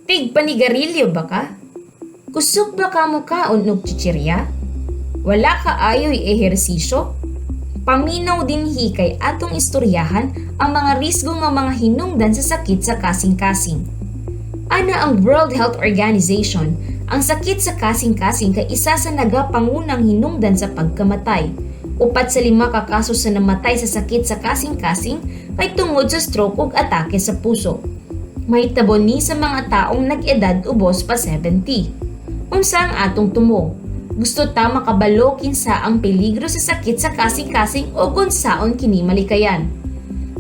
Tig panigarilyo ba ka? Kusog ba ka mukaon og chichirya? Wala ka ayoy ehersisyo? Paminaw dinhi kay atong istoryahan ang mga risgo nga mga hinungdan sa sakit sa kasing-kasing. Ana ang World Health Organization, ang sakit sa kasing-kasing kay isa sa nagapangunang hinungdan sa pagkamatay. 4 sa 5 ka kaso sa namatay sa sakit sa kasing-kasing kay tungod sa stroke ug atake sa puso. Mahitabo ni sa mga taong nag-edad ubos pa 70. Unsa ang atong tumo? Gusto ta makabalo kinsa ang peligro sa sakit sa kasing-kasing o unsaon kini malikayan.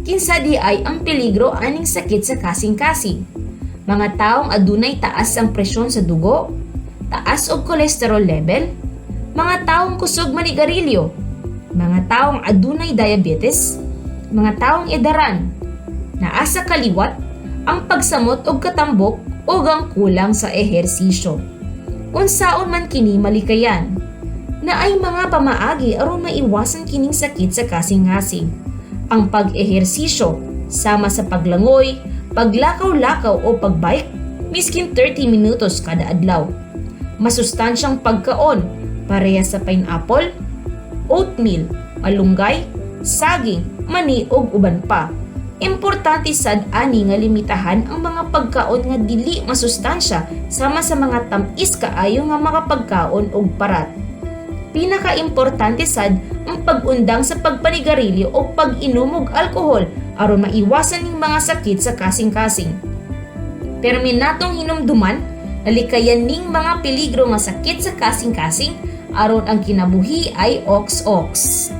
Kinsa diay ang peligro aning sakit sa kasing-kasing? Mga taong adunay taas ang presyon sa dugo, taas og cholesterol level, mga taong kusog manigarilyo, mga taong adunay diabetes, mga taong edaran, naa sa kaliwat ang pagsamot og katambok ug ang kulang sa ehersisyo. Unsaon man kini malikayan? Naay mga pamaagi aron maiwasan kining sakit sa kasing-kasing. Ang pag-ehersisyo sama sa paglangoy, paglakaw-lakaw o pagbike, miskin 30 minutos kada adlaw. Masustansyang pagkaon, pareha sa pineapple, oatmeal, malunggay, saging, mani ug uban pa. Importante sad ani nga limitahan ang mga pagkaon nga dili masustansya sama sa mga tam-is kaayo nga makapagkaon og parat. Pinakaimportante sad ang pag-undang sa pagpanigarilyo o pag-inom og alkohol aron maiwasan ning mga sakit sa kasing-kasing. Permi natong hinumduman, nalikayan ning mga peligro nga sakit sa kasing-kasing aron ang kinabuhi ay oks-oks.